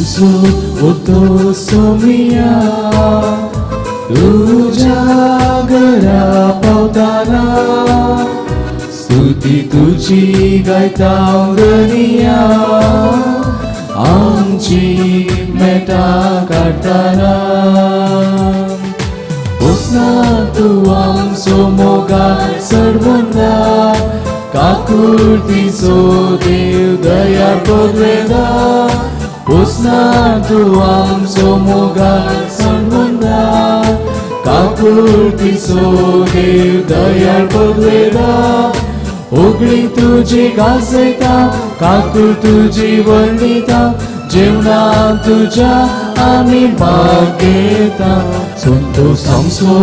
आमचो उतो सोमिया तुज्या घरा पावताना स्तुती तुजी गायता धनिया आमची मेटा काडटाना पोसना तूं आमचो मोगाळ सरबंदा काकुळतीचो देव दया पदवेदा पोसना तूं आमचो मोगाळ सरबंदा काकुळतीचो देव दयाळ पदवेदा उगडी तुजी गाजयता काकूळ तुजी वर्णिता जेवणा तुज्या आमी मागेता संतोष आमचो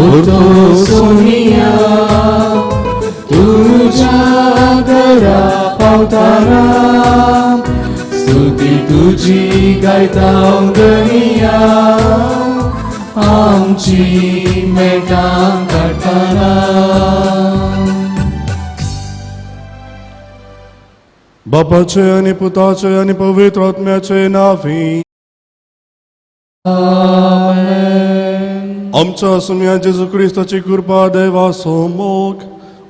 उरतो सोनिया तुज्या घरा पावताना स्तुती तुजी गायता धनिया आमची मेटां काडटाना. बापाचे आनी पुताचे आनी पवित्र आत्म्याचे नांवी. आमच्या सुम्या जेजू क्रिस्ताची कृपा देवाचो मोग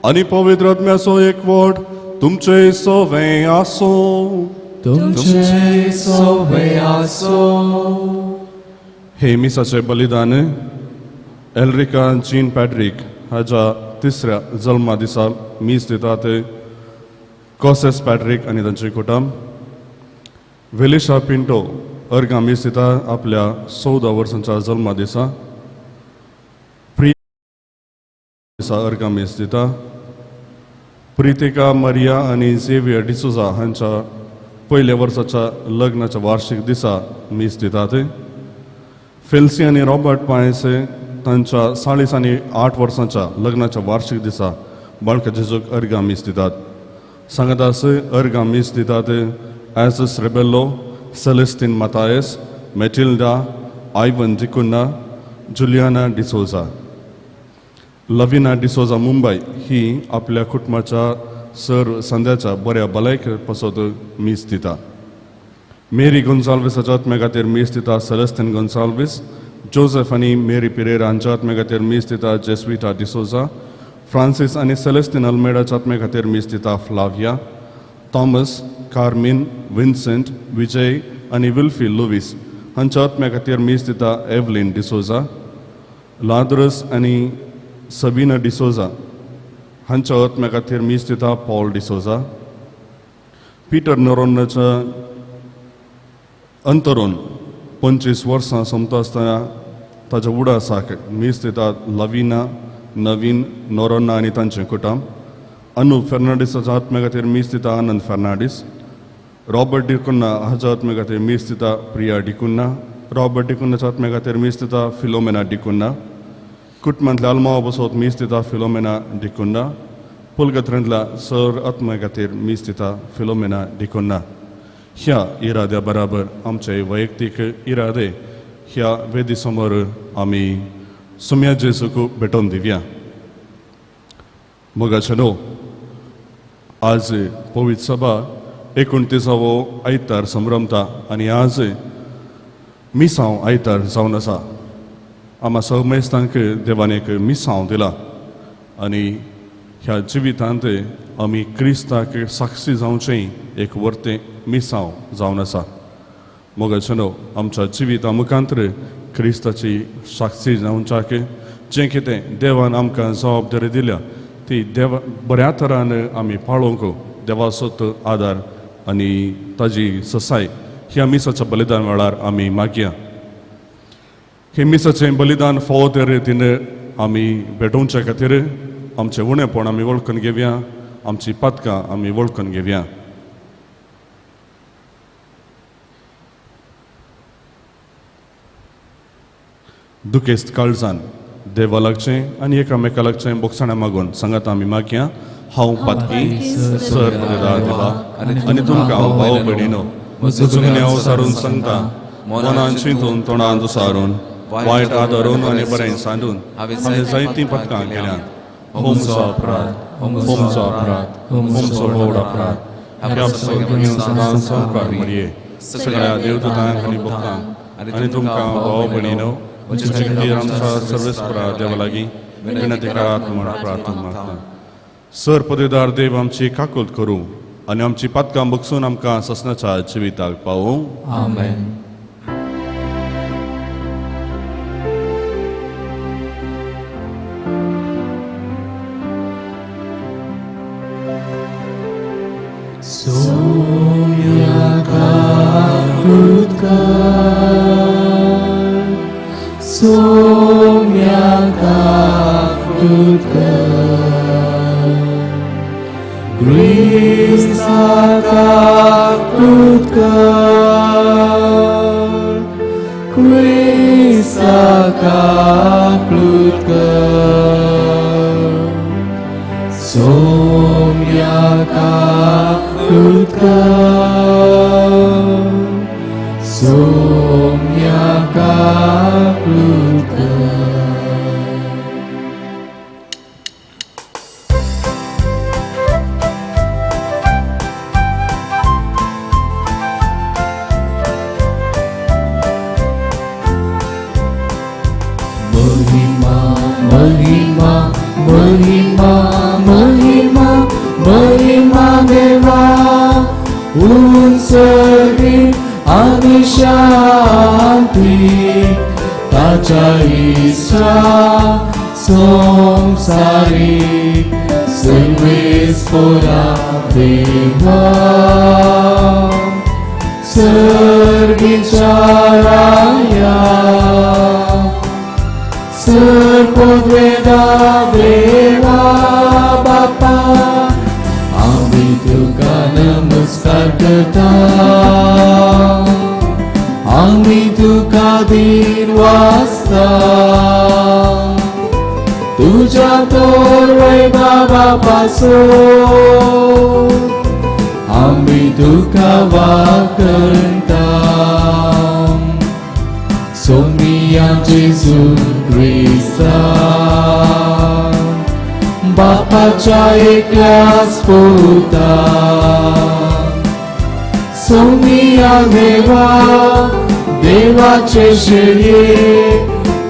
आनी पवित्र आत्म्याचो एकवट तुमचे सवें आसूं. तुमचे सोबे आसो. हे मिसाचे बलिदान एल्रिका जीन पॅट्रीक हाज्या तिसऱ्या जल्मा दिसा मीस दितात कॉसेस पॅट्रीक आनी तांचे कुटुंब. वेलिशा पिंटो अर्गां मीस दिता आपल्या 14 वर्सांच्या जल्मा दिसा. प्रिया दिसा अर्गां मीस दिता. प्रितिका मरिया आनी झेवियर डिसोजा हांच्या पयल्या वर्साच्या लग्नाच्या वार्षिक दिसा मीस दितात. फेल्सी आनी रॉबर्ट पायसे तांच्या 40 आनी 8 वर्सांच्या लग्नाच्या वार्षिक दिसा बाळका जेजूक अर्गां मीस दितात. सांगातास अर्गां मीस दितात Aziz Rebello, Celestine Mathias, Matilda, Ivan D'Cunha, Juliana D'Souza. Lavina D'Souza Mumbai ही आपल्या कुटुंबाच्या सर संध्याच्या बऱ्या भलायके पासत मीस दिता. मेरी गोन्साल्वीसाच्या आत्म्या खातीर मीस दिता सेलेस्टीन गोन्साल्वीस. जोसेफ आनी मेरी पिरेरा हांच्या आत्म्या खातीर मीस दिता जेस्विटा डिसोजा. फ्रांसीस आनी सेलेस्टीन अल्मेडाच्या आत्म्या खातीर मीस दिता Flavia. Thomas, carmine, Vincent, Vijay आनी विल्फी लुवीस हांच्या आत्म्या खातीर मीस दिता एवलीन डिसोजा. लाद्रस आनी सबीना डिसोजा हांच्या आत्म्या खातीर मीस दिता पॉल डिसोजा. पिटर नोरोन्नाच्या अंतरून 25 वर्सां सोंपता आसतना ताच्या उडासाक मीस दितात लविना, नवीन, नोरोन्ना आनी तांचें कुटुंब. अनुप फेर्नांडीसाच्या आत्म्या खातीर मीस दिता आनंद फेर्नांडीस. रॉबर्ट डिकुन्ना हाच्या आत्म्या खातीर मीस दिता प्रिया डिकुन्ना. रॉबर्ट डिकुन्नाच्या आत्म्या खातीर मीस दिता फिलोमेना डिकुन्ना. कुटुंबांतल्या आल्मावा बसोत मीस दिता फिलोमेना डिकुन्ना. पुलगत्रेंतल्या सर आत्म्या खातीर मीस दिता फिलोमेना डिकुन्ना. ह्या इराद्या बराबर आमचे वैयक्तीक इरादे ह्या वेदी समोर आमी सुम्या जेजूक भेटोवन दिवया. मोगाचे न्हू, आज पवित्र सभा 29वो आयतार संभ्रमता आनी आज मिसांव आयतार जावन आसा. आमा समेस्तांक देवान एक मिसांव दिला आनी ह्या जिवितांत आमी क्रिस्ताक साक्षी जावचें एक वर्तें मिसांव जावन आसा. मोगाचे न्हू, आमच्या जिविता मुखांतर क्रिस्ताची साक्षी जावच्याक जें कितें देवान आमकां जबाबदारी दिल्या ती देवा बऱ्या तरान आमी पाळोवंक देवाचो आदार आनी ताजी ससाय ह्या मिसाच्या बलिदान वेळार आमी मागया. हे मिसाचें बलिदान फावो ते रितीन आमी भेटोवच्या खातीर आमचें उणेपण आमी वळखून घेवया, आमची पातकां आमी वळखून घेवया. दुखेस्त काळजान देवा लागचें आनी एकामेका लागचें बोगसाणें मागून सांगात आमी मागया. हांव पातकी सर देवा आनी तुमकां हांव भाव भयणीनो म्हजो गुन्यांव सारून सांगता, मनान चिंतून तोंडान दुसारून वायट आदरून आनी बरें सांडून हांवें जायतीं पदकां केल्यांत. होमचो अपराध, होमचो अपराध, होमचो व्हड अपराध. ह्या सदां संवकार मरये सगळ्या देवदूतांक आनी भक्तांक आनी तुमकां भाव भयणीनो म्हजे खातीर आमच्या सर्वेस्परा देवा लागीं विनंती करात म्हूण प्रार्थना मागता. सर पदवीदार देव आमची काकूत करूं आनी आमची पातकां बगसून आमकां ससनाच्या जिविताक पावूं. आमेन.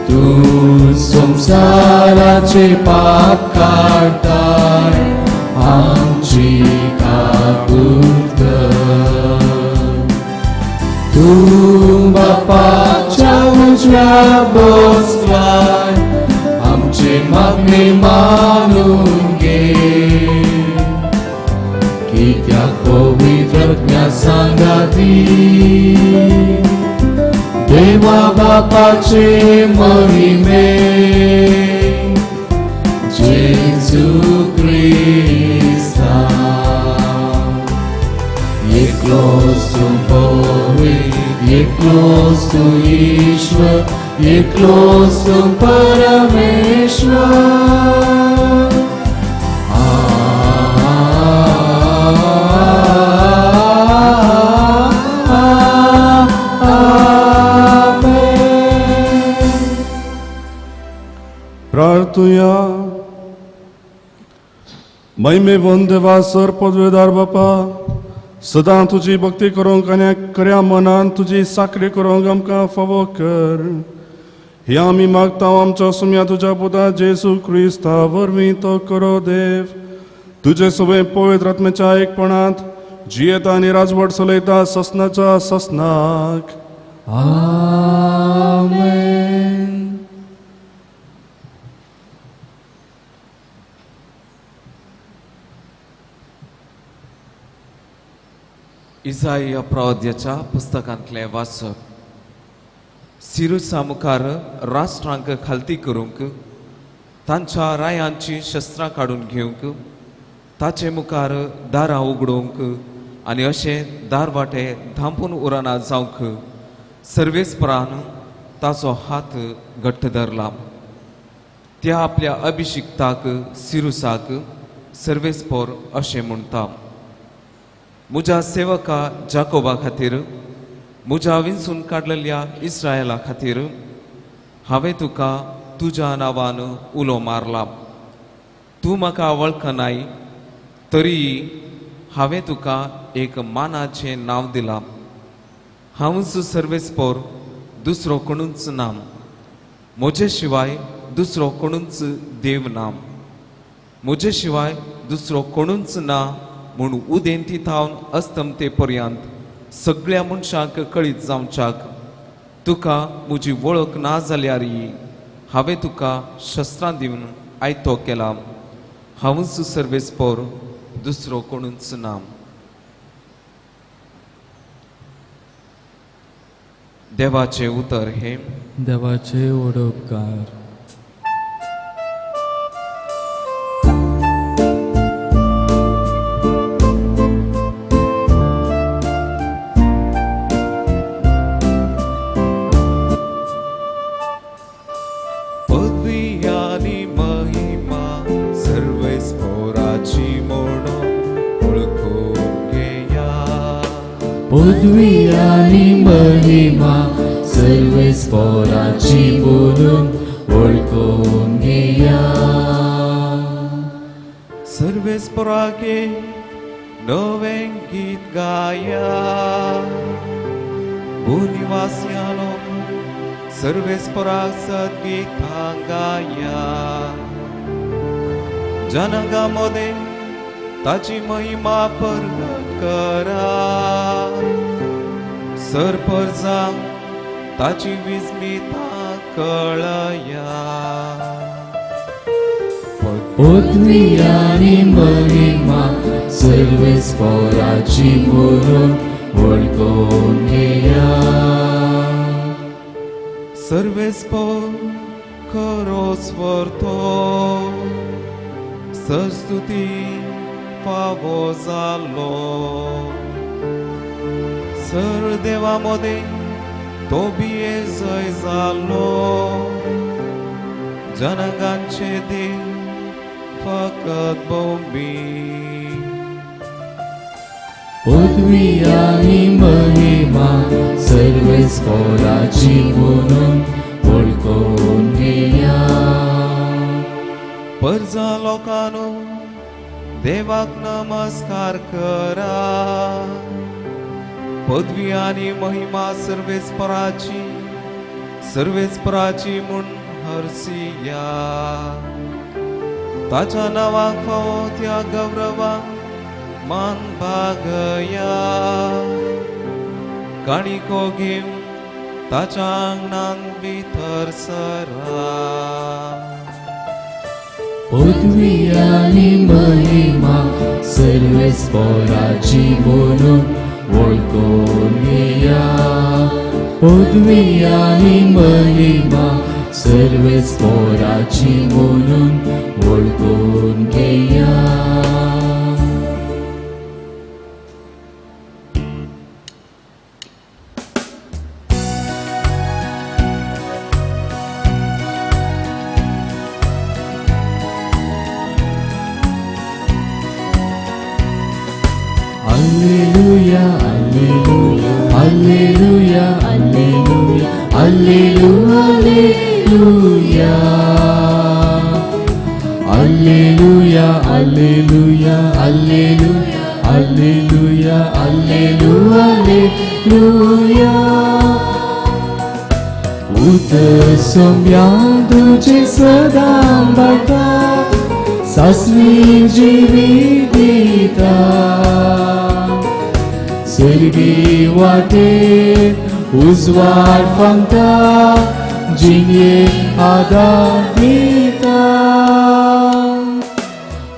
तू संसाराचे पाप काडताय आमची काकूत कर. तूं बापाच्या उजव्या बसलाय आमचे मागणे मानून घे. कित्याक पवित्र आत्म्या सांगाती देवा बापाचे महिमे जेजू क्रिस्ता. एकलोच तूं पवित्र, एकलोच तूं ईश्वर, एकलोच तूं परमेश्वर. प्रार्थुया. महिमेवंत देवा सर पदवेदार बापा, सदां तुजी भक्ती करूंक आनी खऱ्या मनान तुजी साकरी करूंक आमकां फावो कर. हे आमी मागता आमच्या सुम्या तुज्या पुता जेजू क्रिस्ता वरवीं तो करो देव. तुजे सगळे पवित्र आत्म्याच्या एकपणांत जियेता आनी राजवट चलयता ससनाच्या ससनाक. आमेन. इसाया प्रवाद्याच्या पुस्तकांतलें वाचप. सिरुसा मुखार राष्ट्रांक खालती करूंक, तांच्या रायांची शस्त्रां काडून घेवंक, ताचे मुखार दारां उगडूंक आनी अशें दारवाटे धांपून उरना जावंक सर्वेस्परान ताचो हात घट्ट धरला. त्या आपल्या अभिषिक्ताक सिरुसाक सर्वेस्पर अशें म्हणटा, म्हज्या सेवका जाकोबा खातीर, म्हज्या विंचून काडलेल्या इस्रायला खातीर हांवें तुका तुज्या नांवान उलो मारला. तूं म्हाका वळखनाय तरी हांवें तुका एक मानाचें नांव दिलां, हांवूच सर्वेस्पोर, दुसरो कोणूच ना. म्हजे शिवाय दुसरो कोणूच देव ना. म्हजे शिवाय दुसरो कोणूच ना म्हूण उदेंती थावन अस्तमते पर्यंत सगळ्या मनशांक कळीत जावच्याक तुका म्हजी वळख ना जाल्यार हांवें तुका शस्त्रां दिवन आयतो केला. हांवूच सर्वेस्पोर, दुसरो कोणूच ना. देवाचे उतर हे देवाचे ओडोपकार. पदवी आनी महिमा सर्वेस्पोराची म्हणून वळखून घेया. पदवी आनी महिमा सर्वेस्पोराची म्हणून वळखून घेया. सर्वेस्पोराके नवें गीत गाया. भूनिवासियानो सर्वेस्पोराक सद्गीतां गाया. जनांगा मदें ताची महिमा प्रगट करा. सरपरजांक ताची विस्मिता कळया. पदवी आनी महिमा सर्वेस्पोराची म्हणून वळखून घेया. सर्वेस्पोर खरोच व्हरतो, सस्तुती फावो जालो. सर देवा मदें तो बिये जय जालो. जनांगांचे दिल फकत बोंबी. पदवी आनी महिमा सर्वेस्पोराची म्हणून वळखून घेया. परजा लोकांनो देवाक नमस्कार करा. पदवी आनी महिमा सर्वेस्पोराची, सर्वेस्पोराची म्हूण हरसिया. ताच्या नांवाक फावो त्या गौरवाक मान भागया. काणिको घेवन ताच्या आंगणान भितर सरा. पदवी आनी महिमा सर्वेस्पोराची म्हणून वळखून घेया. पदवी आनी महिमा सर्वेस्पोराची म्हणून वळखून घेया. Alleluia, Alleluia, Alleluia, Alleluia, Alleluia, Alleluia, Alleluia, Alleluia, Alleluia, Alleluia, Alleluia. उतर सोम्या तुझे सदां बाटा, सासवी जिवी दिता. सर्गी वाटेर उजवाड फांगता, जिणये आदार दिता.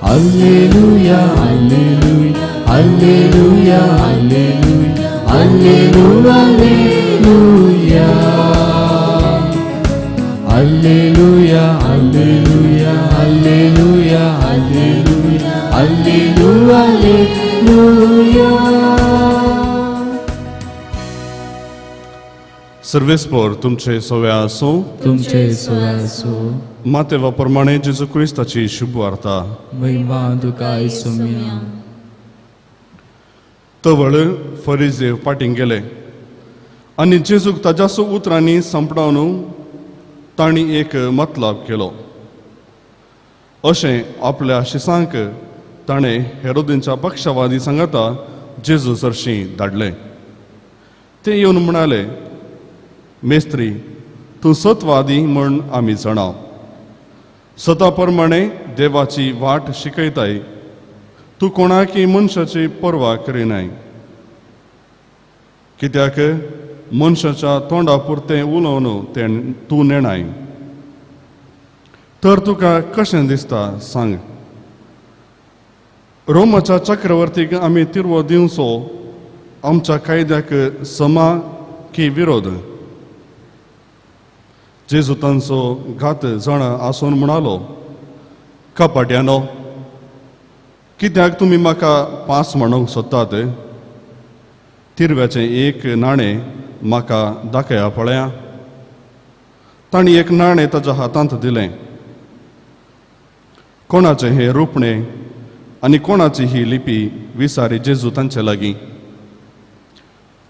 Alleluia, Alleluia, Alleluia, Alleluia, Alleluia, Alleluia. Alleluia, Alleluia, Alleluia, Alleluia, Alleluia, Alleluia. सर्वेस्पोर तुमचे सव्या आसूं. तुमचे सोय आसूं. मातेवा प्रमाणे जेजू क्रिस्ताची शुभ वार्ता. महिमा तुका सोम्या. तवळ फरिजेव फाटीं गेले आनी जेजूक ताज्यासो उतरांनी सांपडावन तांणी एक मतलब केलो. अशें आपल्या शिसांक ताणें हेरोदींच्या पक्षवादी सांगाता जेजू सरशीं धाडलें. ते येवन म्हणाले, मेस्त्री, तूं सत्वादी म्हूण आमी जाणाव, सता प्रमाणे देवाची वाट शिकयताय, तूं कोणाकी मनशाची पर्वा करिनाय, कित्याक मनशाच्या तोंडा पुरतें उलोवन तें तूं नेणाय. तर तुका कशें दिसता सांग, रोमाच्या चक्रवर्तीक आमी तिरवो दिवचो आमच्या कायद्याक समा की विरोध? जेजू तांचो घात जाणा आसून म्हणालो, कपाट्यानो, कित्याक तुमी म्हाका पास म्हणूंक सोदतात? तिरव्याचें एक नाणें म्हाका दाखया पळया. तांणी एक नाणें ताच्या हातांत दिलें. कोणाचें हें रुपणें आनी कोणाची ही लिपी विसारी जेजू तांचे लागीं.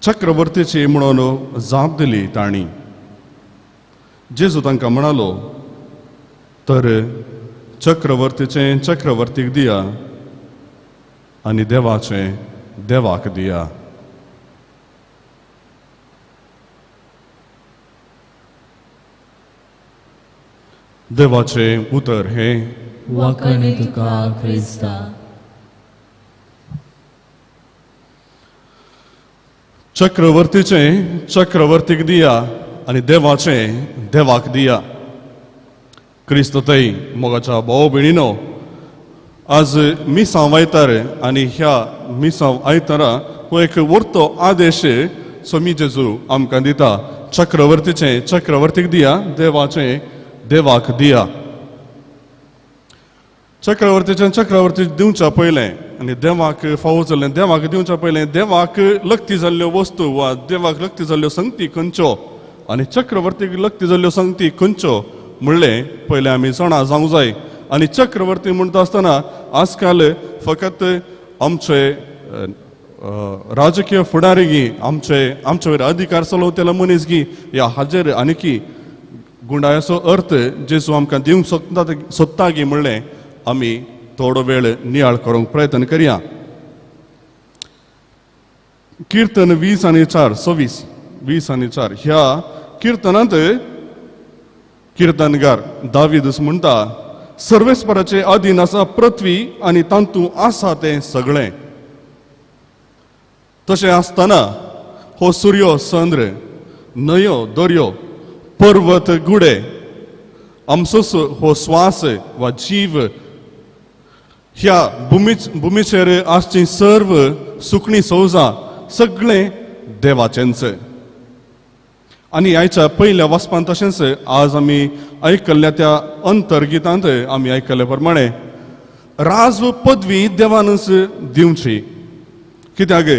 चक्रवर्तीची म्हणून जाप दिली तांणी. जेजू तांकां म्हणालो, तर चक्रवर्तीचें चक्रवर्तीक दिया आनी देवाचें देवाक दिया. देवाचें उतर हें. वाखाणे तुका क्रिस्ता. चक्रवर्तीचें चक्रवर्तीक दिया आनी देवाचें देवाक दिया. क्रिस्त थंय मोगाच्या भाव भयणीनो, आज मिसांव आयतार आनी ह्या मिसांव आयतारा हो एक वर्तो आदेश स्वामी जेजू आमकां दिता, चक्रवर्तीचें चक्रवर्तीक दिया, देवाचें देवाक दिया. चक्रवर्तीचें चक्रवर्ती दिवच्या पयलें आनी देवाक फावो जाल्लें देवाक दिवच्या पयलें देवाक लक्ती जाल्ल्यो वस्तू वा देवाक लक्ती जाल्ल्यो संगती खंयच्यो आनी चक्रवर्तीक लक्ती जाल्ल्यो संगती खंयच्यो म्हणलें पयलें आमी जाणा जावंक जाय. आनी चक्रवर्ती म्हणटा आसतना आजकाल फकत आमचे राजकीय फुडारी गी, आमचे आमचे वयर अधिकार चलोवतले मनीस गी, ह्या हाजेर आनीकी गुंडायाचो अर्थ जेजू आमकां दिवंक सोदता सोदता गी म्हणलें आमी थोडो वेळ नियाळ करूंक प्रयत्न करया. किर्तन 20 आनी 4, 26 20 आनी 4 ह्या किर्तनांत किर्तनगार दावीदस म्हणटा, सर्वेस्पराचे अधीन आसा पृथ्वी आनी तांतू आसा तें सगळें. तशें आसतना हो सुर्यो चंद्र, न्हंयो दर्यो, पर्वत गुडे, आमचोच हो स्वास वा जीव, ह्या भुमीचेर आसची सर्व सुकणी सौजा सगळें देवाचेंच. आनी आयच्या पयल्या वाचपांत तशेंच आज आमी आयकल्ल्या त्या अंतर्गितांत आमी आयकल्ले प्रमाणे राज पदवी देवानच दिवची, कित्याक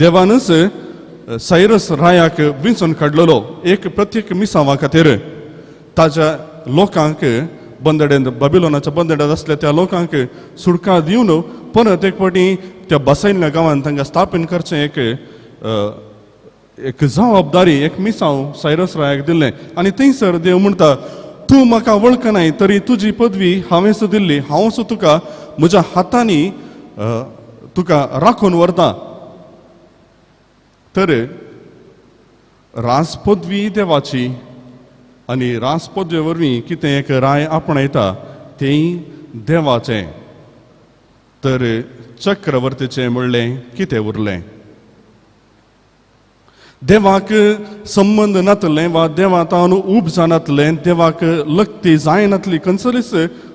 देवानच सायरस रायाक विंचून काडलेलो एक प्रत्येक मिसांवा खातीर. ताज्या लोकांक बंदडेंत, बाबिलोनाच्या बंदड्यांत आसल्या त्या लोकांक सुटका दिवन परत एक फावटी त्या बसयल्ल्या गांवांत तांकां स्थापन करचें एक एक जबाबदारी, एक मिसांव सायरस रायाक दिल्लें. आनी थंयसर देव म्हणटा, तूं म्हाका वळखनाय तरी तुजी पदवी हांवेंच दिल्ली, हांवच तुका म्हज्या हातांनी तुका राखून व्हरता. तर राज पदवी देवाची आनी राज पदवे वरवीं कितें एक राय आपणायता तेंय देवाचें. तर चक्रवर्तीचें म्हणलें कितें उरलें? देवाक संबंद नातलें वा देवा तावन उब जानातलें, देवाक लक्ती जायनातली खंयसरीच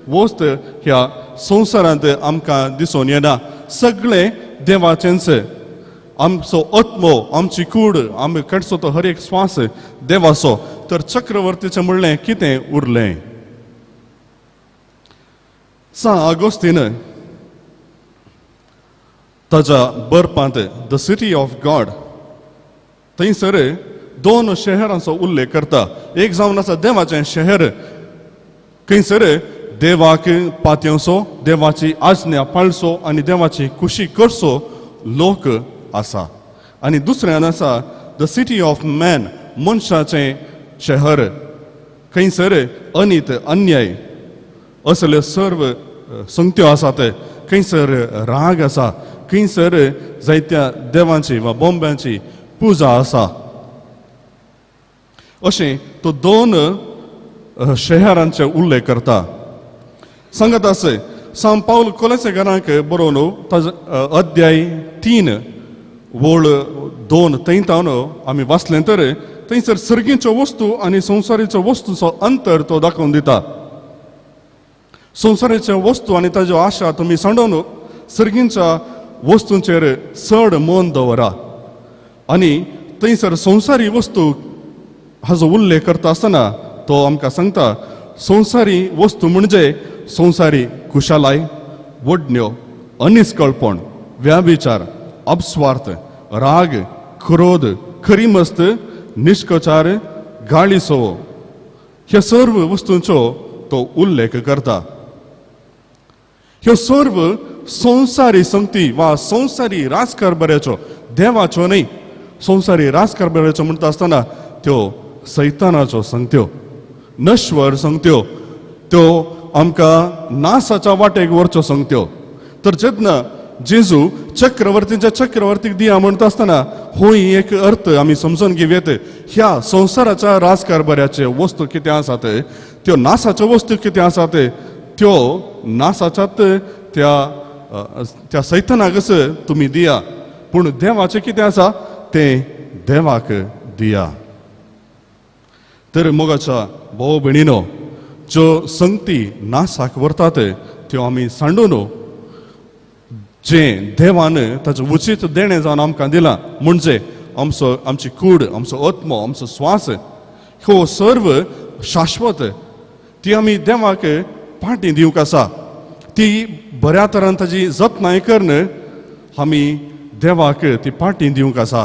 वस्त ह्या संवसारांत आमकां दिसून येना. सगळें देवाचेंच. आमचो आत्मो, आमची कूड, आमी काडचो तो हर एक स्वास देवाचो. तर चक्रवर्तीचें म्हणलें कितें उरलें? सा आगोस्तीन ताच्या बरपांत the city of God थंयसर दोन शहरांचो उल्लेख करता. एक जावन आसा देवाचें शहर, थंयसर देवाक पातयेवचो, देवाची आज्ञा पाळचो आनी देवाची खुशी करचो लोक आसा. आनी दुसऱ्यान आसा the city of man, मनशाचें शहर, खंयसर अनीत अन्याय असल्यो सर्व संगत्यो आसात, खंयसर राग आसा, खंयसर जायत्या देवांची वा बोंब्यांची पुजा आसा. अशें तो दोन शहरांचे उल्लेख करता. सांगत आसे सांत पावल कोलेसेकारांक बरोवन ताजो अध्याय 3 वळ 2 थंय आमी वाचलें तर थंयसर सर्गीच्यो वस्तू आनी संवसारीच्यो वस्तूचो अंतर तो दाखोवन दिता. संवसाराच्यो वस्तू आनी ताज्यो आशा तुमी सांडोवन सर्गीच्या वस्तूंचेर चड मन दवरा. आनी थंयसर संवसारी वस्तू हाजो उल्लेख करता आसतना तो आमकां सांगता संवसारी वस्तू म्हणजे संवसारी खुशालाय, वडण्यो, अनिस्कळपण, व्याविचार, अपस्वार्थ, राग, क्रोध, खरीमस्त, निश्कचार, गाळीसो ह्या सर्व वस्तूंचो तो उल्लेख करता. ह्यो सर्व संवसारी संगती वा संवसारी राजकारभाराचो, देवाचो न्हय, संवसारी राजकारभाराचो म्हणटा आसतना त्यो सैतानाचो संगत्यो, नश्वर संगत्यो, त्यो आमकां नासाच्या वाटेक व्हरच्यो संगत्यो. तर जेन्ना जेजू चक्रवर्तीच्या चक्रवर्तीक दिया म्हणटा आसतना हो एक अर्थ आमी समजून घेवयेत. ह्या संवसाराच्या राजकारभाराचे वस्तू कितें आसात, त्यो नासाच्यो वस्तू कितें आसात, त्यो नासाच्यात त्या त्या सैतानाकच तुमी दिया, पूण देवाचें कितें आसा तें देवाक दिया. तर मोगाच्या भाव भयणीनो, ज्यो संगती नासाक व्हरतात त्यो आमी सांडून जें देवान ताचें उचीत देणें जावन आमकां दिलां म्हणजे आमचो आमची कूड, आमचो आत्मो, आमचो स्वास हो सर्व शाश्वत, ती आमी देवाक पाटी दिवंक आसा. ती बऱ्या तरान ताजी जतनाय करून आमी देवाक ती पाटी दिवंक आसा.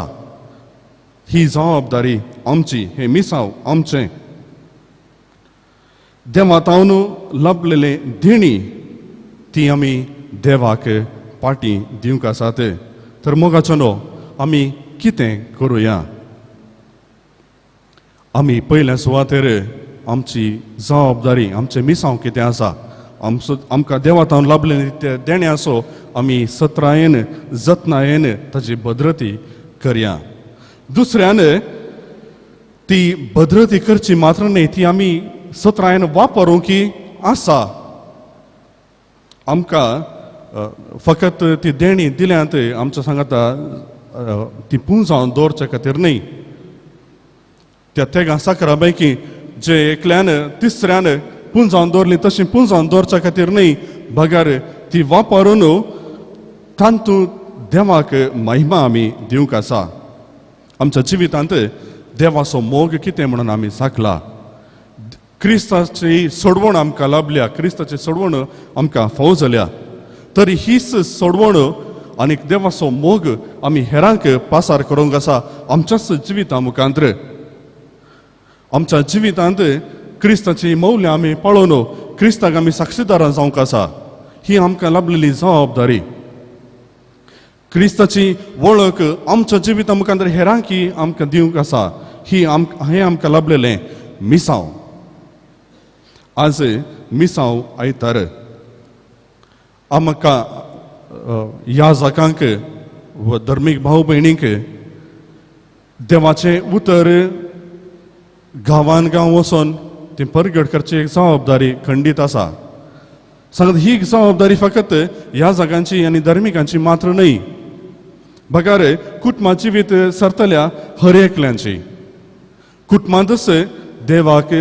ही जबाबदारी आमची, हें मिसांव आमचें. देवा तावन लाभलेले देणी ती आमी देवाक पाटी दिवंक आसात. तर मोगाचो न्हू आमी कितें करुया? आमी पयल्या सुवातेर आमची जबाबदारी, आमचें मिसांव कितें आसा, आमचो आमकां देवा तावन लाभलेले ते देणें आसो आमी सत्रायेन जतनायेन ताजी भद्रती करया. दुसऱ्यान ती भद्रती करची मात्र न्हय, ती आमी सत्रायेन वापरूंक की आसा. आमकां फकत ती देणी दिल्यांत आमच्या सांगाता ती पुंजावन दवरच्या खातीर न्हय. त्या तेगां साकरा पैकी जे एकल्यान तिसऱ्यान पुंजावन दवरली तशी पुंजावन दवरच्या खातीर न्हय, बगर ती वापरून तातूंत देवाक महिमा आमी दिवंक आसा. आमच्या जिवितांत देवाचो मोग कितें म्हणून आमी साकला. क्रिस्ताची सोडवण आमकां लाभल्या, क्रिस्ताची सोडवण आमकां फावो जाल्या. तरी हीच सोडवण आनी देवाचो मोग आमी हेरांक पासार करूंक आसा आमच्याच जिविता मुखांत्र. आमच्या जिवितांत क्रिस्ताची मौल्यां आमी पळोवन क्रिस्ताक आमी साक्षीदारां जावंक आसा. ही आमकां लाभलेली जबाबदारी. क्रिस्ताची वळख आमच्या जिविता मुखांतर हेरांकी आमकां दिवंक आसा. ही हें आमकां लाभलेलें मिसांव. आज मिसांव आयतार आमकां ह्या जाकांक व धर्मीक भाव भयणींक देवाचें उतर गांवान गांव वचोन ती परगट करची एक जबाबदारी खंडीत आसा. सांगत ही जबाबदारी फकत ह्या जागांची आनी धर्मिकांची मात्र न्हय, बगर कुटुंबा जिवीत सरतल्या हर एकल्यांची. कुटुंबांतच देवाक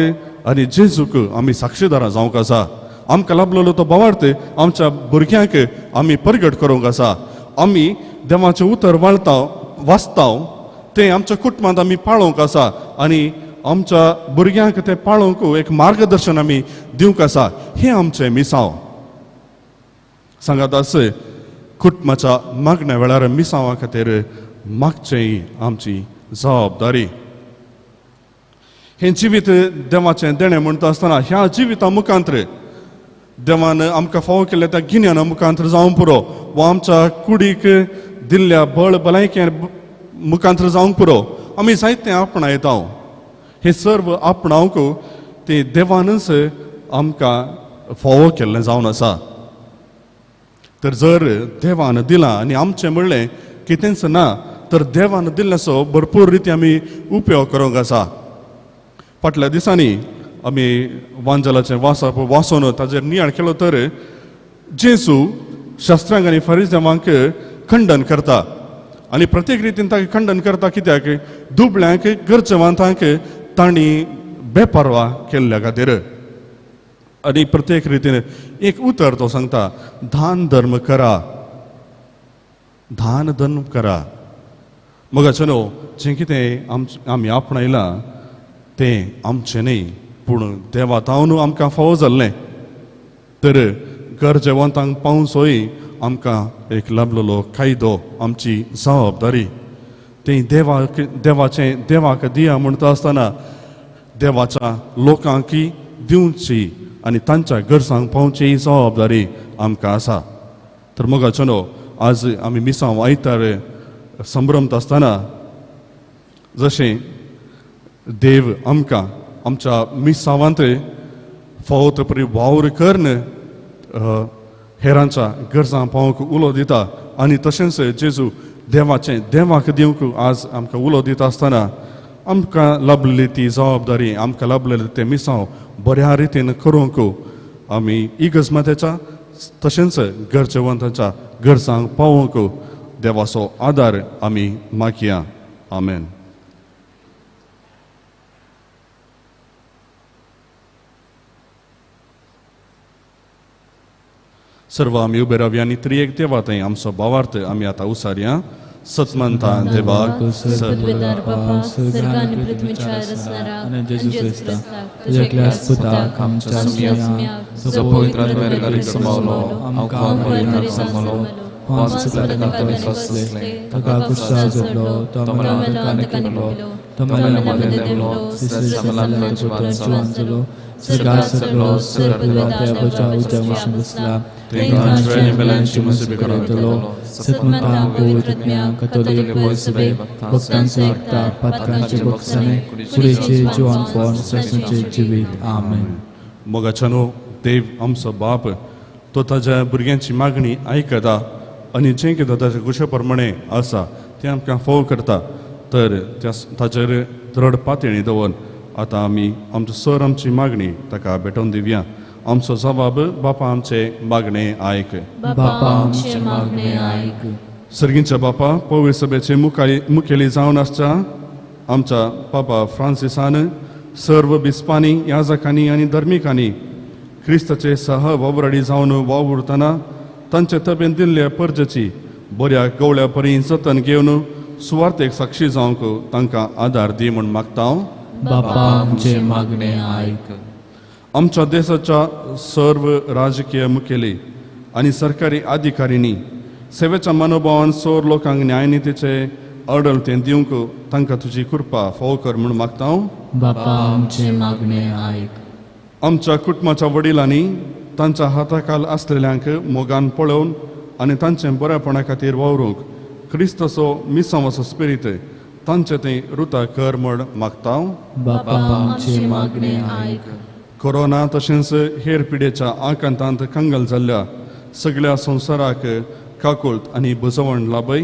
आनी जेजूक आमी साक्षीदारां जावंक आसा. आमकां लाभलेलो तो भावार्थ आमच्या भुरग्यांक आमी परगट करूंक आसा. आमी देवाचें उतर वाळता वाचता तें आमच्या कुटुंबांत आमी पाळोवंक आसा आनी आमच्या भुरग्यांक तें पाळोवंक एक मार्गदर्शन आमी दिवंक आसा. हें आमचें मिसांव. सांगात आस कुटुंबाच्या मागण्या वेळार मिसांवा खातीर मागचें आमची जबाबदारी. हें जिवीत देवाचें देणें म्हणटा आसतना ह्या जिविता मुखांत्र देवान आमकां फावो केल्ल्या त्या गिन्याना मुखांत्र जावंक पुरो वा आमच्या कुडीक दिल्ल्या बळ भलायके मुखांत्र जावंक पुरो आमी जायतें आपणायता. हें सर्व आपणावंक तें देवानच आमकां फावो केल्लें जावन आसा. तर जर देवान दिलां आनी आमचें म्हणलें कितेंच ना तर देवान दिल्ल्याचो भरपूर रिती आमी उपयोग करूंक आसा. फाटल्या दिसांनी आमी वांजलाचें वाचप वाचून ताजेर नियाळ केलो तर जेजू शास्त्रांक आनी फरिजावांक खंडन करता आनी प्रत्येक रितीन ताका खंडन करता, कित्याक दुबळ्यांक गरजेवंतांक तांणी बेपर्वा केल्ल्या खातीर. आनी प्रत्येक रितीन एक उतर तो सांगता, दान धर्म करा, दान धर्म करा. मगाचें न्हू जें कितें आमी आपणायलां तें आमचें न्ही, पूण देवा तावन आमकां फावो जाल्लें. तर गरजेवंतांक पावसोय आमकां एक लाभलेलो कायदो, आमची जबाबदारी. तें देवाक देवाचें देवाक दिया म्हणटा आसतना देवाच्या लोकांकी दिवची आनी तांच्या गरजांक पावची ही जबाबदारी आमकां आसा. तर मोगाचें न्हू आज आमी मिसांव आयतार संभ्रमता आसतना जशें देव आमकां आमच्या मिसावांत फावो तो परी वावर करून हेरांच्या गरजां पावंक उलो दिता आनी तशेंच जेजू देवाचें देवाक दिवंक आज आमकां उलो दिता आसतना आमकां लाभलेली ती जबाबदारी, आमकां लाभलेलें तें मिसांव बऱ्या रितीन करूंक आमी इगर्जमात्याच्या तशेंच गरजेवंतांच्या गरजांक पावोवंक देवाचो आदार आमी मागया. आमेन. सर्व आमी उबे रावया आनी त्रिएक देवा थंय आमचो भावार्थ आमी आतां उसारया. सतमंता देवाक पदवीधर बापा, स्वर्ग आनी पृथ्वीच्या रचणारा आनी जेजू क्रिस्ताक, तुज्या एकल्याच पुताक आमच्या सुम्याक, जो पवित्र आत्म्यान समावलो, आमकां मरणाक समावलो, पोंस पिलाताक सोंसले, ताका कुर्सार जोडलो, तो मरणाक केलो, तो मरणाक देवलो, तिसऱ्या दिसा जिवान जालो, स्वर्गार सरलो, स्वर्गदूताच्या उजव्या वशीन बसला, थंय मेल्यांची मुसीबत करतलो, सतमंता पवित्र आत्म्या, कथोलीक सभेक, भक्तांचो एकता, पातकांचे भोगसणे, कुडीचे जिवानपण, सासणाचें जिवीत. आमेन. मोगाच्या न्हू देव आमचो बाप तो ताज्या भुरग्यांची मागणी आयकता आनी जें कितें ताज्या कुशा प्रमाणें आसा तें आमकां फोव करता. तर त्या ताजेर दृढ पातयेणी दवरून आतां आमी आमचो सर आमची मागणी ताका भेटोवन दिवया. आमचो जबाब बापा आमचे मागणे आयक. बापा आमचे मागणे आयक. सर्गींच्या बापा, पवित्र सभेचे मुखेली जावन आसच्या आमच्या पापा फ्रांसिसान सर्व बिस्पांनी, याजकांनी आनी धर्मिकांनी क्रिस्ताचे सह वावराडी जावन वावुरतना तांचे तबेन दिल्ल्या परजेची बऱ्या गवळ्या परी जतन घेवन सुवार्थेक साक्षी जावंक तांकां आदार दी म्हूण मागता हांव. बापा आमचे मागणे आयक. आमच्या देशाच्या सर्व राजकीय मुखेली आनी सरकारी अधिकाऱ्यांनी सेवेच्या मनोभावान सोर लोकांक न्यायनितीचे आडळतें दिवंक तांकां तुजी कृपा फावो कर म्हूण मागता हांव. बापा आमचे मागणे आयक. आमच्या कुटुंबाच्या वडिलांनी तांच्या हाताखाल आसलेल्यांक मोगान पळोवन आनी तांचें बरेपणा खातीर वावरूंक क्रिस्ताचो मिसांवाचो स्पिरीत तांचे थंय रुता कर म्हूण मागता हांव. बापा आमचे मागणे आयक. कोरोना तशेंच हेर पिडेच्या आकांतांत कंगल जाल्ल्या सगळ्या संवसाराक काकुळट आनी बुजवण लाभय.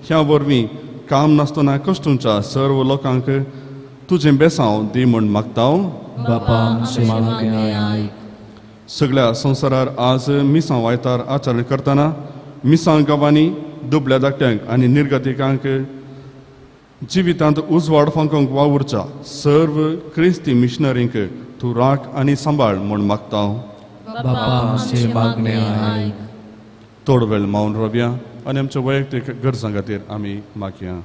ह्या वरवीं काम नासतना कश्टूंच्या सर्व लोकांक तुजें बेसांव दी म्हूण मागता हांव. बापा आमचे मागणे आयक. सगळ्या संवसारार आज मिसां वायतार आचरण करतना मिसां गांवांनी दुबळ्या धाकट्यांक आनी निर्गतिकांक जिवितांत उजवाड फांकोंक वावुरच्या सर्व क्रिस्ती मिशनरींक तूं राख आनी सांबाळ म्हूण मागता हांव. बापा आमचे मागणे आयक. थोडो वेळ मावन रावया आनी आमच्या वैयक्तीक गरजां खातीर आमी मागया.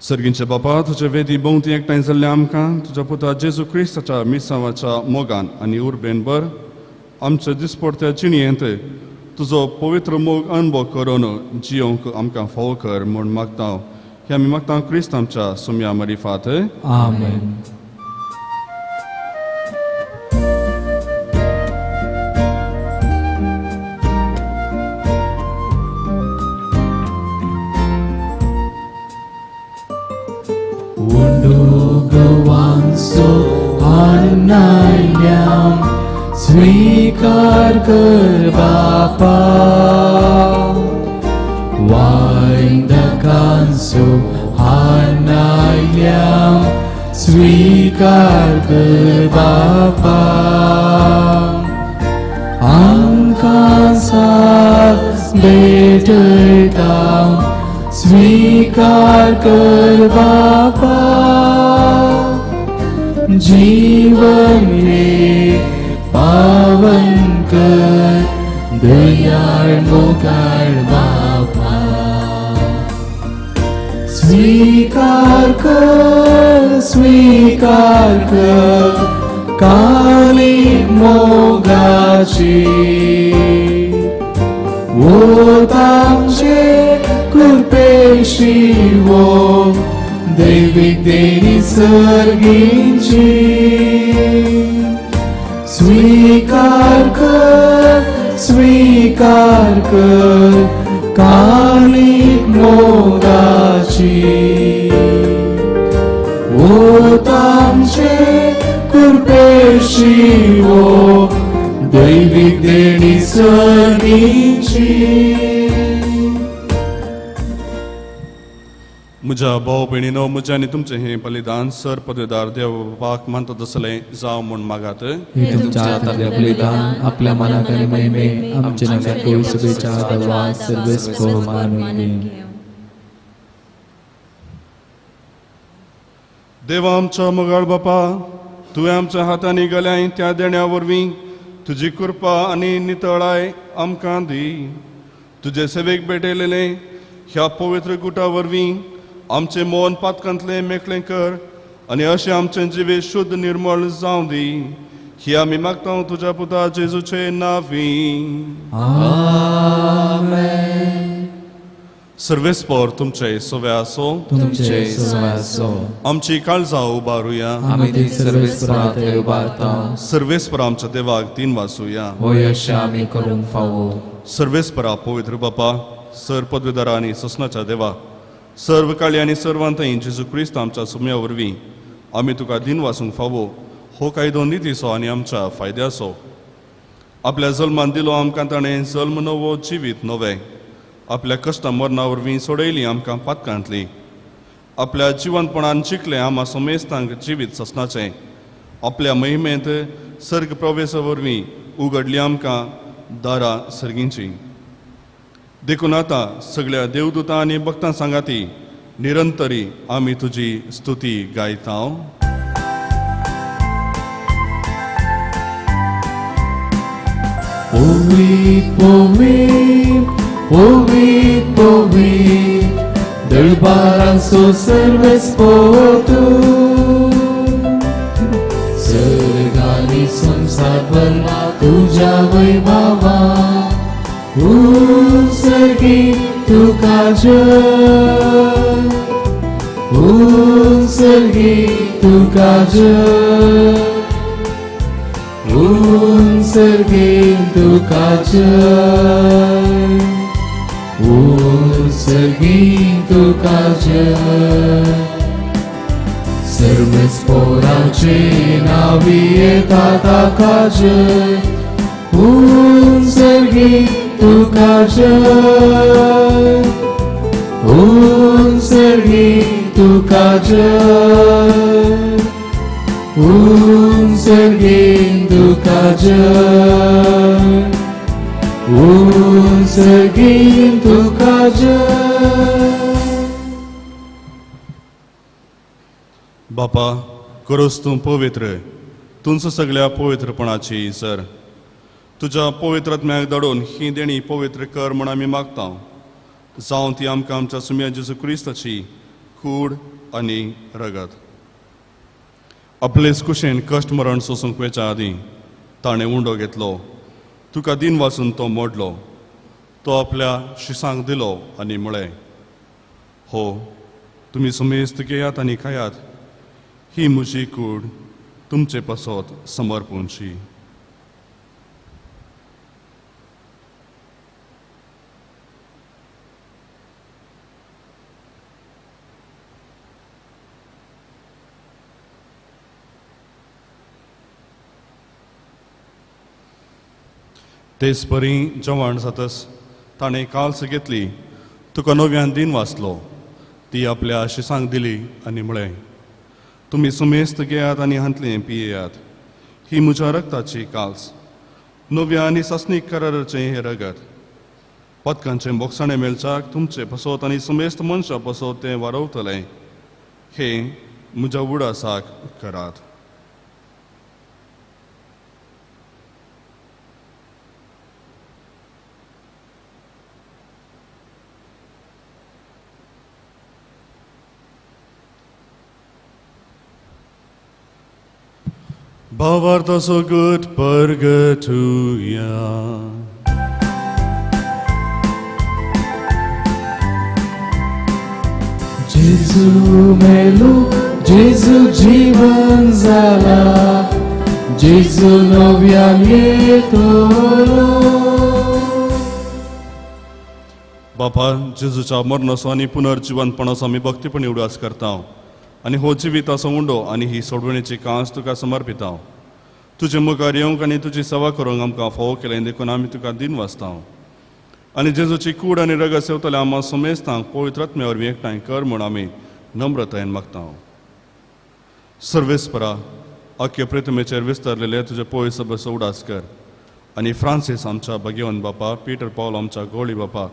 सर्गींचे बापा, तुजे वेदी भोंवती एकठांय जाल्ल्या आमकां तुज्या पुता जेजू क्रिस्ताच्या मिसांवाच्या मोगान आनी उर्बेन भर आमच्या दिसपडत्या जिणेंत तुजो पवित्र मोग अणभव करून जियोंक आमकां फावो कर म्हूण मागता. हे आमी मागता क्रिस्त आमच्या सुम्या मरिफात. आमेन. स्वीकार कर बापा, वायन हातांसो हाणायल्या स्वीकार कर बापा आमकां साथ भेटयता स्वीकार कर बापा जीवन हे पावन कर दयाळ मोगाळ बापा स्वीकार कर काली मोगाची वो तामचे कृपेशी वो दैविक देणी सर्गींची स्वीकार कर काली मोगाची वो तामचे कृपेशी वो दैविक देणी सर्गींची. म्हज्या भाव भयणीनो म्हजें आनी तुमचें हें बलिदान सर पदवेदार देव बापाक मानता तसलें जावं म्हूण मागात. हे तुमच्या हातांतलें बलिदान आपल्या मनाक आनी महिमे आमचे नव्या कुळसभेच्या देवा सर्वेस्पर मानून घे. देवा आमच्या मोगाळ बापा, तुवें आमच्या हातांनी गेल्याय त्या देण्या वरवीं तुजी कृपा आनी नितळाय आमकां दी. तुजे सेवेक भेटयलेलें ह्या पवित्र गुटा वरवीं आमचें मन पातकांतलें मेकळें कर आनी अशें आमचें जिवीत शुद्ध निर्मळ जावं दी. ही आमी मागता तुज्या पुता जेजूचे नांवी. आमेन. सर्वेस्पर तुमचे सवे आसो. तुमचे सवे आसो. आमची काळजां उबारुया. आमी ती सर्वेस्परा थंय उबारता. सर्वेस्पर आमच्या देवाक तीन वासूया. होय अशें आमी करूंक फावो. सर्वेस्परा पवित्र बापा, सर पदवेदारा आनी ससनाच्या देवा, सर्व काळी आनी सर्वांतय जेजू क्रिस्त आमच्या सुम्या वरवीं आमी तुका दिन वासूंक फावो हो कायदो नितीचो आनी आमच्या फायद्याचो. आपल्या जल्मान दिलो आमकां ताणें जल्म नवो जिवीत नवें. आपल्या कश्टां मरणा वरवीं सोडयली आमकां पातकांतली. आपल्या जिवनपणान शिकलें आमा समेस्तांक जिवीत ससनाचें. आपल्या महिमेंत सर्ग प्रवेशा वरवीं उगडली आमकां दारां सर्गींची. देखून आतां सगळ्या देवदूतां आनी भक्तां सांगाती निरंतरी आमी तुजी स्तुती गायता. पवित्र पवित्र पवित्र पवित्र दरबारांचो सर्वेस्पर तूं सर्ग आनी संवसार भरला तुज्या वैभवा उत्सर्गी तुका जय उत्सर्गी तुका जय उत्सर्गी तुका जय उत्सर्गी तुका जय. सर्वेस्पराचे नावी येता ताका जय उत्सर्गी तुका जय उत्सर्गी तुका जय उत्सर्गी तुका जय उत्सर्गी तुका जय. बापा, करोस तूं पवित्र तुमचो सगळ्या पवित्रपणाची सर तुज्या पवित्र आत्म्याक धाडून ही देणी पवित्र कर म्हूण आमी मागता. जावं ती आमकां आमच्या सुम्या जेजू क्रिस्ताची कूड आनी रगत. आपलेच कुशेन कश्ट मरण सोसूंक वेच्या आदीं ताणें उंडो घेतलो, तुका दिन वाचून तो मोडलो, तो आपल्या शिसांक दिलो आनी म्हळें, हो तुमी सुमेस्त घेयात आनी खायात, ही म्हजी कूड तुमचे पासत समर्पूंची. तेच परी जेवण जातस ताणें काल्स घेतली, तुका नव्यान दिन वाचलो, ती आपल्या शिसांक दिली आनी म्हळें, तुमी सुमेस्त घेयात आनी हांतलें पियेयात. ही म्हज्या रक्ताची काल्स, नव्या आनी सासणीक कराराचें हें रगत. पदकांचें बोगसाणें मेळच्याक तुमचें पसत आनी सुमेस्त मनशां पसत तें वारवतलें. हें म्हज्या उडासाक करात. भावार्थाचो गट परगटुया. जेजू मेलो, जेजू जीवन जाला, जेजू नव्यान येतलो. बापा, जेजूच्या मरणाचो आनी पुनर्जिवनपणाचो आमी भक्तीपणी उडास करता आनी हो जिविताचो उंडो आनी ही सोडवणेची कांस तुका समर्पिता. तुजे मुखार येवंक आनी तुजी सेवा करूंक आमकां फावो केलें देखून आमी तुका दिन वाचता. आनी जेजूची कूड आनी रगत सेवतले आमा समेस्तांक पवित्र आत्म्या वरवीं एकठांय कर म्हूण आमी नम्रतायेन मागता. सर्वेस्परा, आख्खे प्रतिमेचेर विस्तारलेले तुजे पवित्र सभेचो उडास कर आनी फ्रांसीस आमच्या भगेवन बापा, पीटर पावल आमच्या गोळी बापा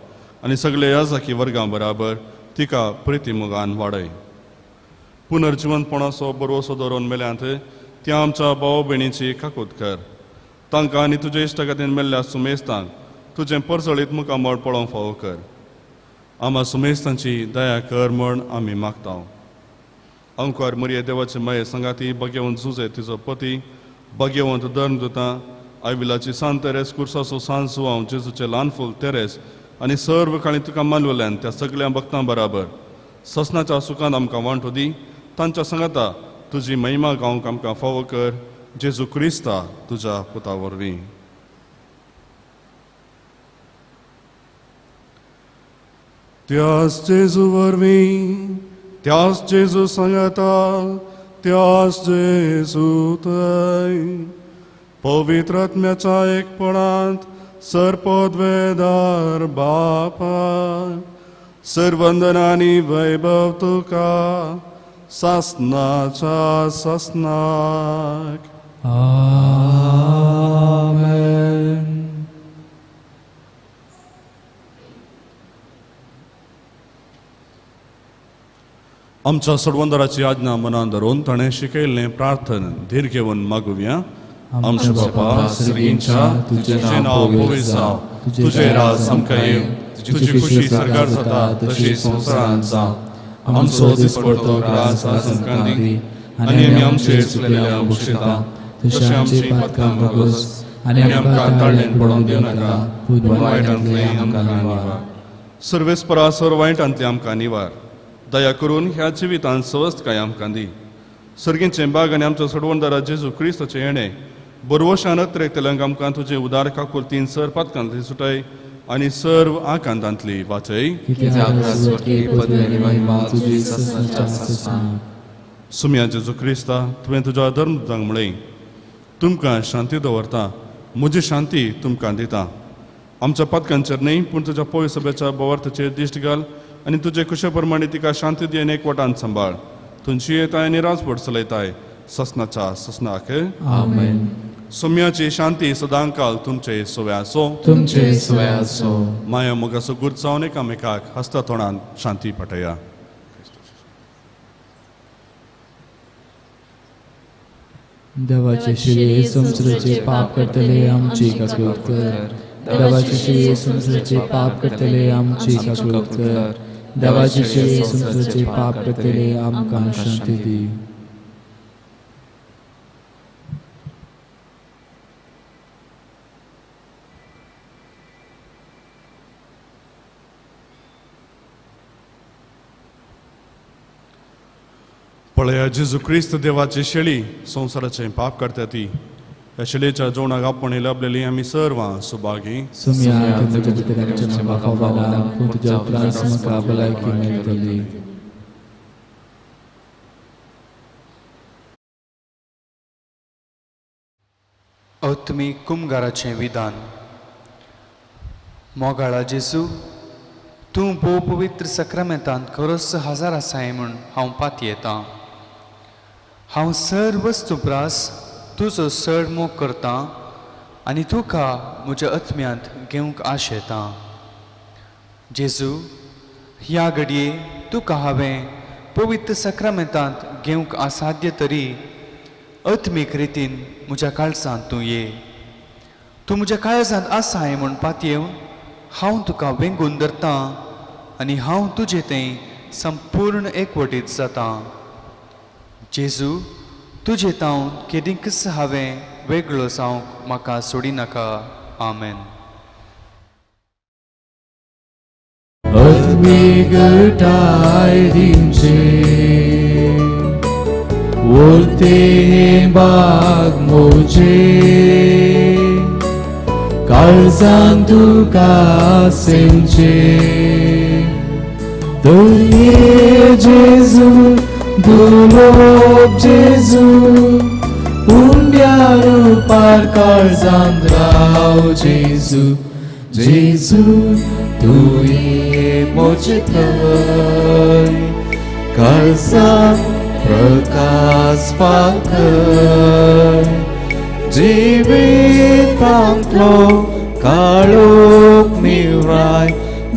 आनी सगळे याजाकी वर्गां बराबर तिका प्रिती मोगान वाडय. पुनर्जिवनपणाचो बरोसो दवरून मेल्यांत त्या आमच्या भाव भयणीची काकूत कर. तांकां आनी तुजे इश्टागतीन मेल्ल्या सुमेस्तांक तुजें परजळीत मुखामळ पळोवंक फावो कर. आमा सुमेस्तांची दया कर म्हण आमी मागता. अंकुर मुरये देवाचे माये सांगाती भाग्यवंत जुजे तिजो पती, भाग्यवंत धर्मदूतां, आयविलाची सान तेरेस, कुर्साचो सान सुवांव, जेजूचे ल्हान फूल तेरेस आनी सर्व काळी तुका मानवल्यान त्या सगळ्या भक्तां बराबर ससनाच्या सुखान आमकां वांटो दी. तांच्या सांगाता तुजी महिमा गावंक आमकां फावो कर. जेजू क्रिस्ता तुज्या पुता वरवीं. त्यास जेजू वरवीं, त्यास जेजू सांगाता, त्यास जेजू थंय पवित्र आत्म्याच्या एकपणांत सर्पद्वेदार बापा, सर्वंदन आनी वैभव तुका सासनाच्या सासनाक. आमेन. आमच्या सोडवंदराची आज्ञा मनान धरून ताणें शिकयल्लें प्रार्थन धीर घेवन मागुया. आमच्या बापा सर्गींच्या, तुजें नांव पवित्र जावं, तुजें राज आमकां येवं, तुजी खुशी सरकार जाता तशी संवसारांत जावं. आमचो दिसपडतो ग्रास आज आमकां दी आनी आमी आमचेर चुकलेल्या बक्षिता तशें आमची पातकां भोगोस आनी आमकां ताळ्ळेन पडोवंक दिवं नाका, पूण वायटांतलें आमकां निवार. सर्वेस्परा सर्व वायटांतलें आमकां निवार. दया करून ह्या जिवितांत सवस्तकाय आमकां दी. सर्गींचें बाग आनी आमच्या सोडवणदारा जेजू क्रिस्ताचें येणें बरवशान अत्रेकतल्यांक आमकां तुजें उदार काकुळतीन सर पातकांतली सुटाय आनी सर्व आकांतांतली वाचय. सुम्या जेजू क्रिस्ता, तुवें तुज्या धर्मदूतांक म्हळें, तुमकां शांती दवरता, म्हजी शांती तुमकां दिता. आमच्या पातकांचेर न्हय पूण तुज्या पवित्र सभेच्या भावार्थाचेर दिश्ट घाल आनी तुजे कुशे प्रमाणे तिका शांती दी आनी एकवटान सांबाळ. तुमची येताय आनी राजवट चलयताय ससनाच्या ससनाक. आमेन. सोम्याची शांती सदांकाल तुमचे सोवे आसो. तुमचे सोवे आसो. माया मोगाचो गुर्त जावन एकामेकाक हस्ता तोंडान शांती पाठया. देवाचे शिरे संवसाराचे पाप करतले आमची काकूत कर. देवाचे शिरे संवसाराचे पाप करतले आमची काकूत कर. देवाचे शिरे संवसाराचे पाप करतले आमकां शांती दी. पळया जेजू क्रिस्त देवाची शेळी संवसाराचें पाप करता ती. ह्या शेळयेच्या जेवणाक आपण लाभलेली आमी सर्वां सुभागी. सुम्या तुमच्या भितर आमच्या नांवा फावना, पूण तुज्या उपरांत म्हाका भलायकी मेळटली. आत्मीक कुमगाराचें विधान. मोगाळा जेजू, तूं भोव पवित्र सक्रामेंतांत खरोच हजार आसाय म्हूण हांव पातयेतां. हांव सर वस्तू प्रास तुजो चड मोग करतां आनी तुका म्हज्या आत्म्यांत घेवंक आशेतां. जेजू, ह्या घडये तुका हांवें पवित्र सक्रामेंतांत घेवंक असाध्य तरी आत्मीक रितीन म्हज्या काळजांत तूं ये. तूं म्हज्या काळजांत आसाय म्हूण पातयेवन हांव तुका वेंगून धरतां आनी हांव तुजे थंय संपूर्ण एकवटीत जातां. जेजू, तुजे तावन केदींकच हांवें वेगळो जावंक म्हाका सोडिनाका. आमेन. आत्मीक दिवचे वरते बाग मोजे काळजान तुका सेवचे. तर जेजू दुर्लोभ जेजू उंड्या रुपार काळजान राव जेजू. जेजू तूं ये म्हजे थंय काळजान प्रकाश पाखय जिवितांतलो काळोख निवराय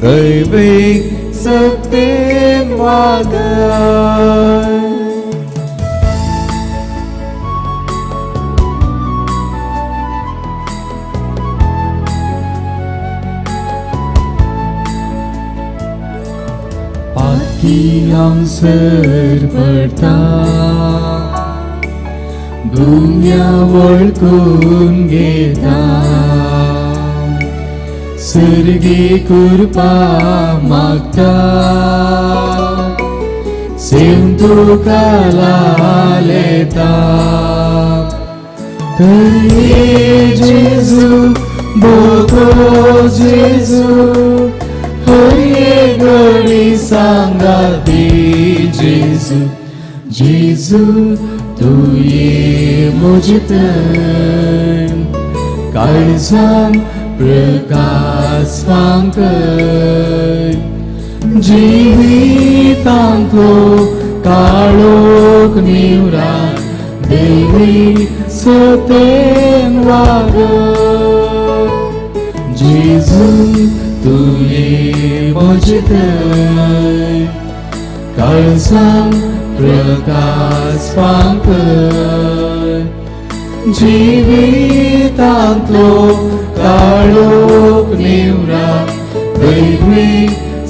दैवीक सत्तेन वागय. हांगसर पडटा दुनिया वळखून घेता सर्गी कृपा मागता सेम तुका लालेता. तर जेजू बोको जेजू हये घडी सांगाती जेजू. जेजू तूं ये म्हजे थंय काळजान प्रकाश फांकय जिवितांतलो काळोख निवरान देवी सतेन वागय. जेजू तूं ये म्हजे थंय काळजान प्रकाश फांकय जिवितांतलो काळोख निवरान दैवी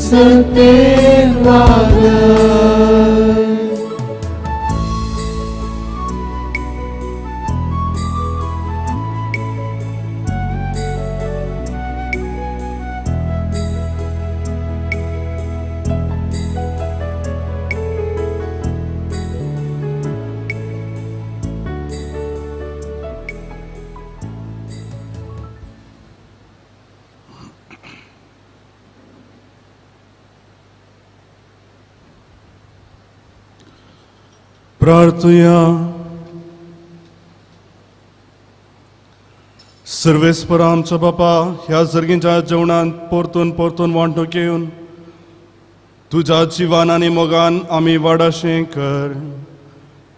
सतेन वागय. प्रार्थुया. सर्वेस्पर आमच्या बापा, ह्या सर्गींच्या जेवणांत परतून परतून वांटो घेवन तुज्या जिवान आनी मोगान आमी वाडाशें कर.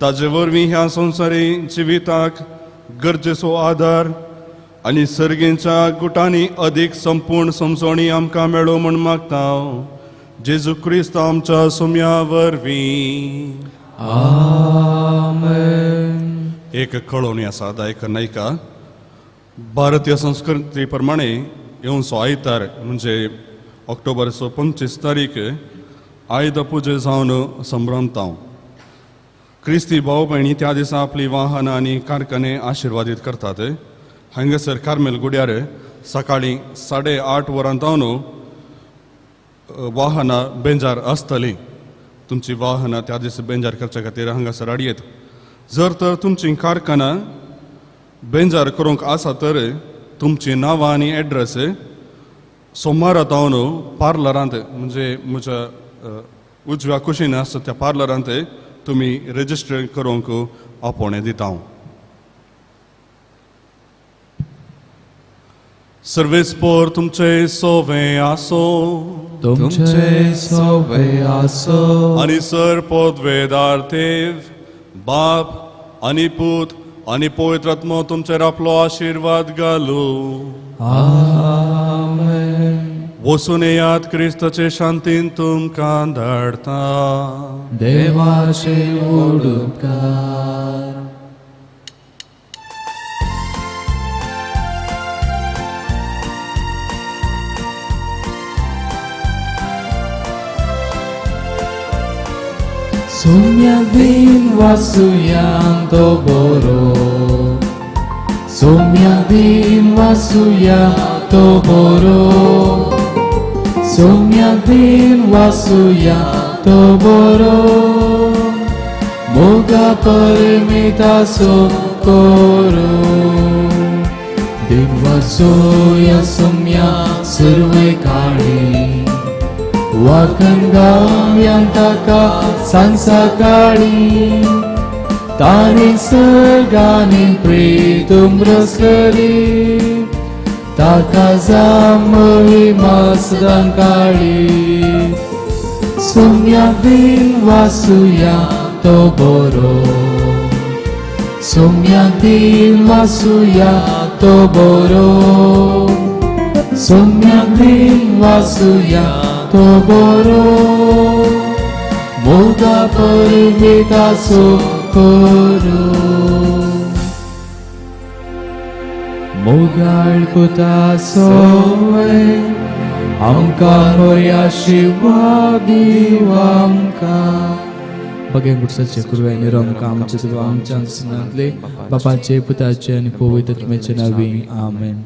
ताजे वरवीं ह्या संवसारी जिविताक गरजेचो आदार आनी सर्गींच्या गुटांनी अदीक संपूर्ण समजोणी आमकां मेळो म्हूण मागता. जेजू क्रिस्त आमच्या सोम्या वरवीं. आमेन. एक कळोवणी आसा दायक नायका. भारतीय संस्कृती प्रमाणे येवचो आयतार म्हणजे ऑक्टोबरचो 25 तारीख आयद पुजे जावन संभ्रमता. क्रिस्ती भाव भयणी त्या दिसा आपली वाहनां आनी कारखाने आशिर्वादीत करतात. हांगासर कार्मेल गुड्यार सकाळीं 8:30 वरां जावन वाहनां बेंजार आसतलीं. तुमची वाहनां त्या दिसा बेंजार करच्या खातीर हांगासर हाडयेत. जर तर तुमची कारखाना बेंजार करूंक आसा तर तुमची नांवां आनी एड्रेस सोमारा जावन पार्लरांत म्हणजे म्हज्या उजव्या कुशीन आसा त्या पार्लरांत तुमी रजिस्टर करूंक आपोवणें दिता. सर्वेस्पोर तुमचे सोवे आसो. तुमचे सोवे आसो. आनी सर पदवेदार देव बाप आनी पूत आनी पवित्र आत्मो तुमचेर आपलो आशिर्वाद घालू. आमेन. वसून येयात, क्रिस्ताचे शांतीन तुमकां धाडटा. देवाचे उपकार. Sumya din wasuyan to boro, Sumya din wasuya to boro, Sumya din wasuya to boro, Moga parmita so koro. Din wasuya sumya surve kali, वाकंगाम्यंतका संसकाळी, ताणी सर्गानी प्रीतुम रसली, ताका जामही सदांकाळी. सुम्या दिन वासुया तो बरो, सुम्या दिन वासुया तो बरो, सुम्या दिन वासुया तो बरो, मोगा परमेताचो करो. मोगाळ पुता सोवे आमकां मोरया शिवा दिव आमकां. बघें गुडसाचे कुरवे निरंका आमचे देवा आमच्या आसनांतले बापाचे पुताचे आनी पवित्र आत्म्याचे नांवी. आमेन.